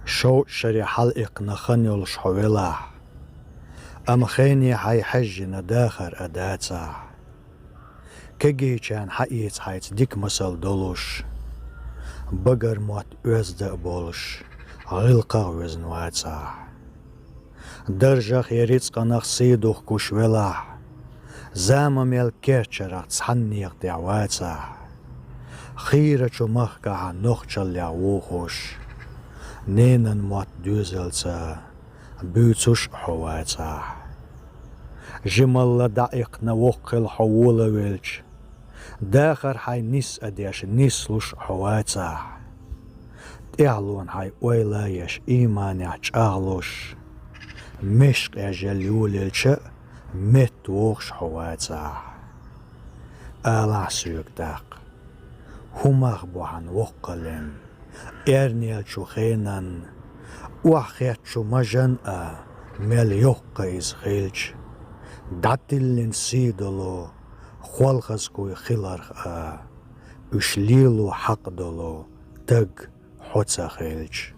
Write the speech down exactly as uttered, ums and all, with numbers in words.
Шовзткъа шаре хьалъиккхина хан йолуш хьо велахь, амма хене хьайн хьаьжжина дахар а дацахь. Кегийчарна хьаэца хьайца дика масал долуш, багара мотт оьзда а болуш, гӀиллакхах а везна вацахь. Даржах я рицкъанах сий духкуш велахь, зама мел керчарах цхьанна некъа тӀехь вацахь. Хийрачу махкахь нохчаллех вухуш, ненан мотт доьзалца буьйцуш а хьо вацахь. Жималла дӀаиккхина воккха хила хьо волавелча, дахар хьайн нис а деш, нислуш а хьо вацахь. ТӀаьхьалонан хьайн ойла а еш, ийманехь чӀагӀлуш, мешкъе жел йолаелча а, метта вохуш хьо вацахь. Алахь соьга тӀаккха, хӀун мах бу хьан воккхаллин, эрнеллачу хенан, охьахеттачу мажан а, мел йоккха иза хилча, дӀатиллина сий долу, холхазкуй хиларх а, уьш лело хьакъ долу таг хьо ца хилча.